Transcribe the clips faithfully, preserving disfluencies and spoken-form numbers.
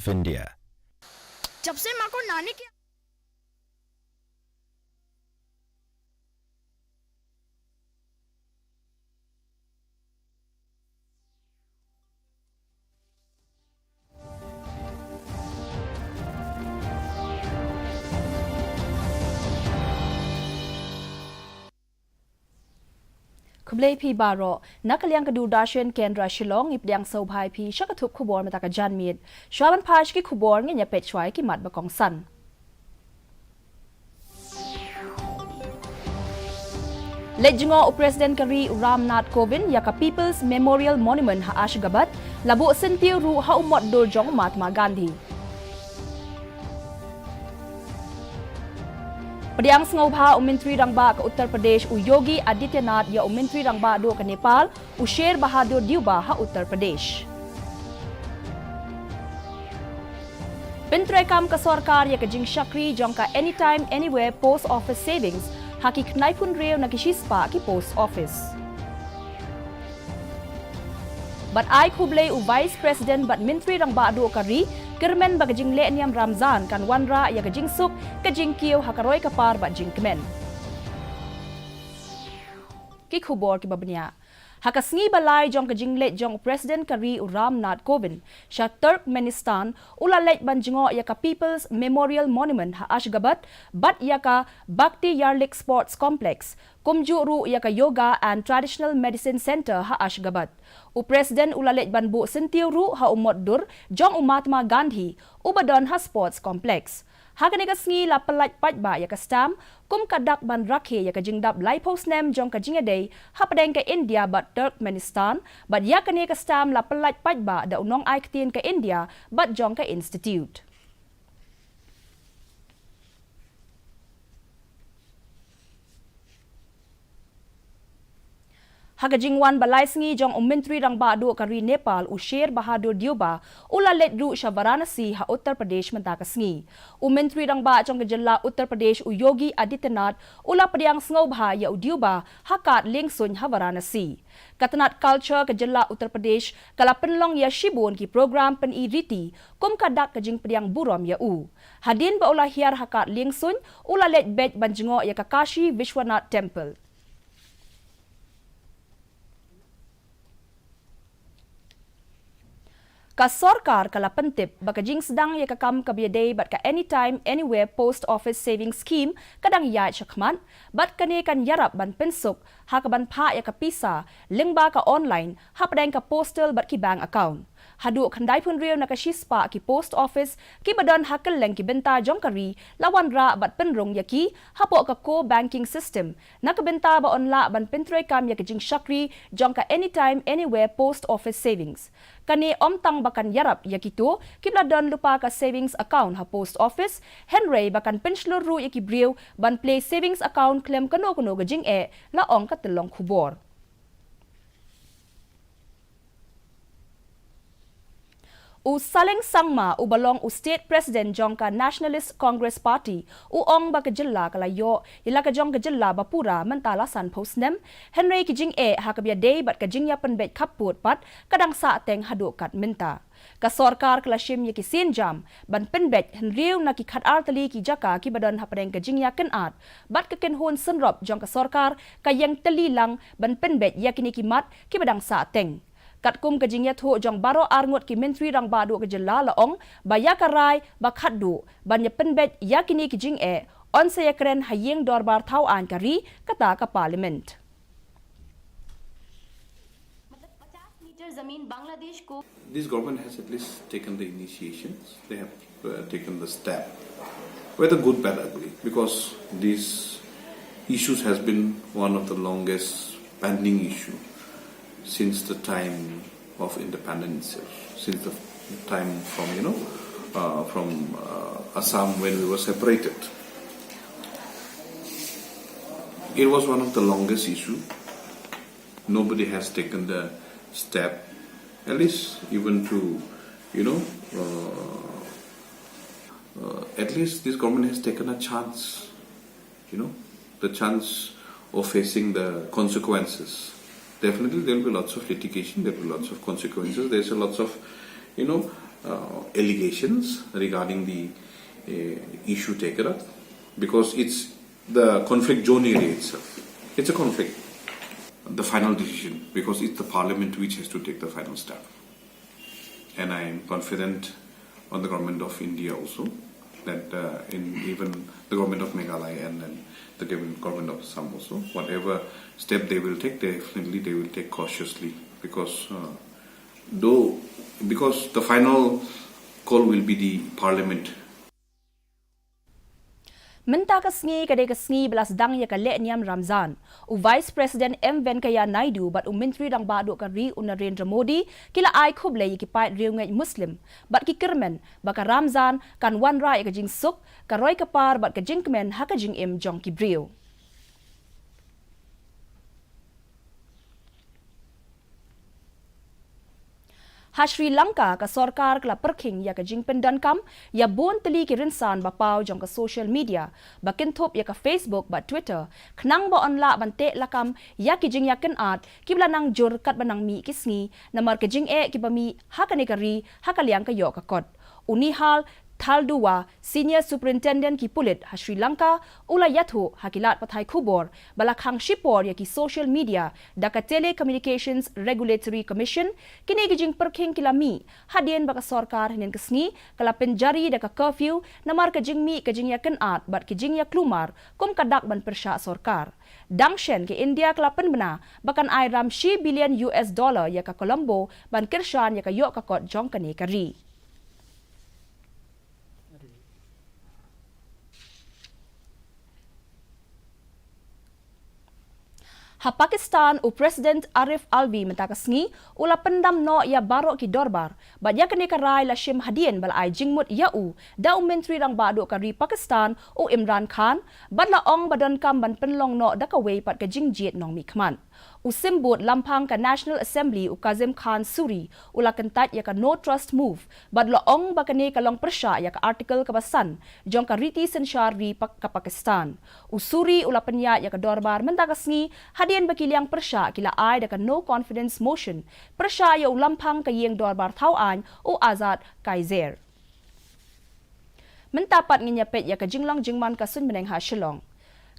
of India. जब से माँ को नानी के Khublei phi baroh, na ka liang ka Doordarshan Kendra Shillong, ngi pdiang sngewbha ïa phi sha ka thup khubor mynta ka janmiet. Shuwa ban phai sha ki khubor, ngin ïa peit shuwa ïa ki mat ba kongsan. Leit jngoh u President ka ri u Ram Nath Kovind ïa ka People's Memorial Monument ha Ashgabat, la buh syntiew ruh ha u mot dur jong u Mahatma Gandhi. Pdiang sngewbha u Myntri Rangbah ka Uttar Pradesh u Yogi Adityanath ïa u Myntri Rangbah duh ka Nepal u Sher Bahadur Deuba ha Uttar Pradesh. Pyntreikam ka sorkar ïa ka jingshakri jong ka Anytime Anywhere Post Office Savings ha ki khyndai phew hynriew na ki shispah ki post office. Bad ai khublei u Vice President bad Myntri Rangbah duh ka ri, kyrmen ba ka jingleh niam Ramzan kan wanrah ïa ka jingsuk, ka jingkiew ha ka roi ka par bad jingkmen. Ki khubor kiba bniah. Ha ka sngi ba lai jong ka jingleit jong u President ka ri u Ram Nath Kovind sha Turkmenistan, u la leit ban jngoh ïa ka People's Memorial Monument ha Ashgabat, bad ïa ka Bakhtiarli Sports Complex, kumjuh ruh ïa ka Yoga and Traditional Medicine Centre ha Ashgabat. U President u la leit ban buh syntiew ruh ha u mot dur jong u Mahatma Gandhi uba don ha Sports Complex. Ha kane ka sngi la pyllait paidbah ïa ka stamp kum ka dak ban rakhe ïa ka jingdap laiphew snem jong ka jingïadei hapdeng ka India bad Turkmenistan, bad ïa kane ka stamp la pyllait paidbah da u nongai ktien ka India bad jong ka Institute. Ha ka jingwan ba lai sngi jong u Myntri Rangbah duh ka ri Nepal u Sher Bahadur Deuba, u la leit ruh sha Varanasi ha Uttar Pradesh mynta ka sngi. U Myntri Rangbah jong ka jylla Uttar Pradesh u Yogi Adityanath u la pdiang sngewbha ïa u Deuba ha kad liengsuiñ ha Varanasi. Ka tnat culture ka jylla Uttar Pradesh ka la pynlong ïa shibun ki program pyni riti kum ka dak ka jingpdiang burom ïa u. Hadien ba u la hiar ha kad liengsuiñ, u la leit beit ban jngoh ïa ka Kashi Vishwanath Temple. Ka sorkar ka la pyntip ba ka jingsdang ïa ka kam kaba ïadei bad ka Anytime Anywhere Post Office Savings Scheme ka dang ïaid shakhmat, bad kane kan ïarap ban pynsuk ha kaban phah ïa ka pisa lyngba ka online hapdeng ka postal bad ki bank account. Haduh khyndai phew hynriew na ka shispah ki post office kiba don ha kylleng ki bynta jong ka ri la wanrah bad pynrung ïa ki hapoh ka core banking system, na ka bynta ba yn lah ban pyntreikam ïa ka jingshakri jong ka Anytime Anywhere Post Office Savings. Kane ym tang ba kan ïarap ïa kito kiba la don lypa ka savings account ha post office, hynrei ba kan pynshlur ruh ïa ki briew ban plie savings account khlem kano kano ka jingeh, la ong ka tyllong khubor. U Saleng Sangma uba long u State President jong ka Nationalist Congress Party, u ong ba ka jylla ka la ïoh ïa la ka jong ka jylla ba pura mynta la sanphew snem, hynrei ki jingeh ha kaba ïadei bad ka jingïapynbeit khappud pat ka dang sahteng haduh kat mynta. Ka sorkar ka la shim ïa ki sienjam ban pynbeit hynriew na ki khatar tylli ki jaka kiba don hapdeng ka jingïakynad, bad ka kynhun synrop jong ka sorkar ka ïeng tylli lang ban pynbeit ïa kine ki mat kiba dang sahteng. Katkum ka jingïathuh jong baroh arngut ki Myntri Rangbah duh ka jylla, la ong ba ïa ka rai ba khatduh ban ïapynbeit ïa kine ki jingeh, yn sa ïakren ha ïing dorbar thaw aiñ ka ri, kata ka Parliament. This government has at least taken the initiations. They have uh, taken the step, whether good, bad, ugly, because these issues has been one of the longest pending issue since the time of independence itself, since the time from, you know, uh, from uh, Assam when we were separated. It was one of the longest issue. Nobody has taken the step, at least even to, you know, uh, uh, at least this government has taken a chance, you know, the chance of facing the consequences. Definitely, there will be lots of litigation, there will be lots of consequences. There's a lots of, you know, uh, allegations regarding the uh, issue taken up, because it's the conflict zone area itself. It's a conflict. The final decision, because it's the parliament which has to take the final step. And I am confident on the government of India also, that uh, in even the government of Meghalaya and then the government, government of Assam also, whatever step they will take, definitely they will take cautiously, because uh, though, because the final call will be the parliament. Mynta ka sngi ka dei ka sngi ba la sdang ïa ka lehniam Ramzan. U Vice President M Venkaiah Naidu bad u Myntri Rangbah Duh ka ri u Narendra Modi ki la ai khublei ïa ki paid riewngeit Muslim bad ki kyrmen ba ka Ramzan kan wanrah ïa ka jingsuk, ka roi ka par bad ka jingkmen ha ka jingim jong ki briew. Ha Sri Lanka, ka sorkar ka la pyrkhing ïa ka jingpyndonkam ïa bun tylli ki rynsan ba paw jong ka social media, ba kynthup ïa ka Facebook bad Twitter, khnang ba yn lah ban teh lakam ïa ki jingïakynad kiba la nang jur katba nang mih ki sngi namar ka jingeh kiba mih ha kane ka ri ha ka liang ka ïoh ka kot. U Nihal Thalduwa, Senior Superintendent ki pulit ha Sri Lanka, u la ïathuh ha ki lad pathai khubor ba la khang shipor ïa ki social media da ka Telecommunications Regulatory Commission. Kine ki jingpyrkhing ki la mih hadien ba ka sorkar hynnin ka sngi ka la pynjari da ka curfew namar ka jingmih ka jingïakynad bad ka jingïaklumar kum ka dak ban pyrshah sorkar. Dang shen, ka India ka la pynbna ba kan ai ram shi billion U S dollar ïa ka Colombo ban kyrshan ïa ka ïoh ka kot jong kane ka ri. Ha Pakistan, u President Arif Alvi mynta ka sngi u la pyndam noh ïa baroh ki dorbar bad ïa kane ka rai la shim hadien ba la ai jingmut ïa u da u Myntri Rangbah Duh ka ri Pakistan, u Imran Khan, bad la ong ba donkam ban pynlong noh da kawei pat ka jingjied nongmihkhmat. U symbud lamphang ka National Assembly, u Kazim Khan Suri, u la kyntait ïa ka No Trust Move bad la ong ba kane ka long pyrshah ïa ka Article kaba san jong ka riti synshar ri ka Pakistan. U Suri u la pynïaid ïa ka dorbar mynta ka sngi hadien ba ki liang pyrshah ki la ai da ka No Confidence Motion pyrshah ïa u lamphang ka ïing dorbar thaw aiñ, u Azad Kaiser. Mynta pat ngin ïa peit ïa ka jinglong jingman ka suiñ bneng ha Shillong.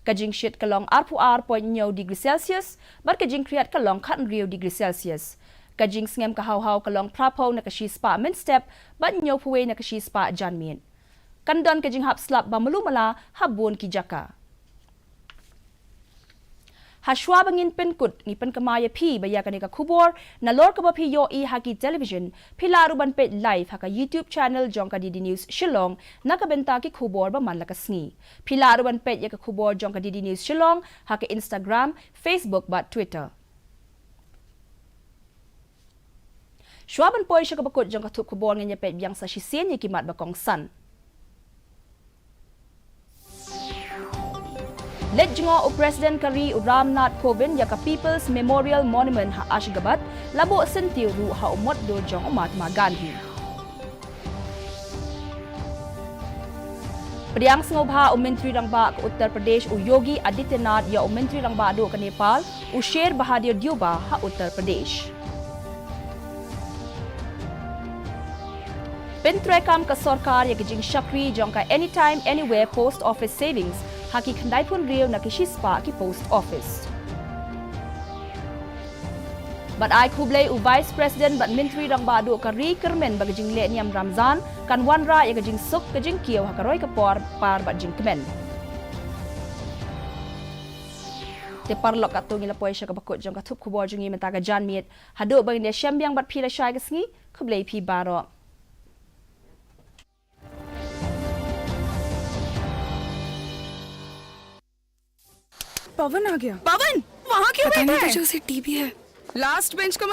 Ka jingshit ka long arphew ar point hynñiew degree Celsius bad ka jingkhriat ka long khathynriew degree Celsius. Ka jingsngem ka haw haw ka long phraphew na ka shispah mynstep bad hynñiewphew wei na ka shispah janmiet. Kan don ka jinghap slap ba malu mala ha bun ki jaka. Hashwa ba ngin pynkut, ngi pynkynmaw ïa phi ba ïa kane ka khubor nalor kaba phi ïohi ha ki television, phi lah ruh ban peit live ha ka YouTube channel jong ka D D News Shillong na ka bynta ki khubor ba man la ka sngi. Phi lah ruh ban peit ïa ka khubor jong ka D D News Shillong ha ka Instagram, Facebook bad Twitter. Shuwa ban poi sha kaba kut jong ka thup khubor, ngin ïa peit biang sa shisien ïa ki mat ba kongsan. Leit jngoh u President ka ri u Ram Nath Kovind ïa ka People's Memorial Monument ha Ashgabat, la buh syntiew ruh ha u mot dur jong u Mahatma Gandhi. Pdiang sngewbha u Myntri Rangbah ka Uttar Pradesh u Yogi Adityanath ïa u Myntri Rangbah duh ka Nepal u Sher Bahadur Deuba ha Uttar Pradesh. Pyntreikam ka sorkar ïa ka jingshakri jong ka Anytime Anywhere Post Office Savings ha ki khyndai phew hynriew na ki shispah ki post office. Bad ai khublei u Vice President bad Myntri Rangbah duh ka ri kyrmen ba ka jingleh niam Ramzan kan wanrah ïa ka jingsuk ka jingkiew ha ka roi ka por, par bad jingkmen. Te paralok, katto ngi la poi sha kaba kut jong ka thup khubor jong ngi mynta ka janmiet. Haduh ba ngin ïa shem biang bad phi lashai ka sngi, khublei phi baroh. पवन आ गया। पवन, वहाँ क्यों पता बैठा नहीं था है? जो उसे टीबी है। लास्ट बेंच का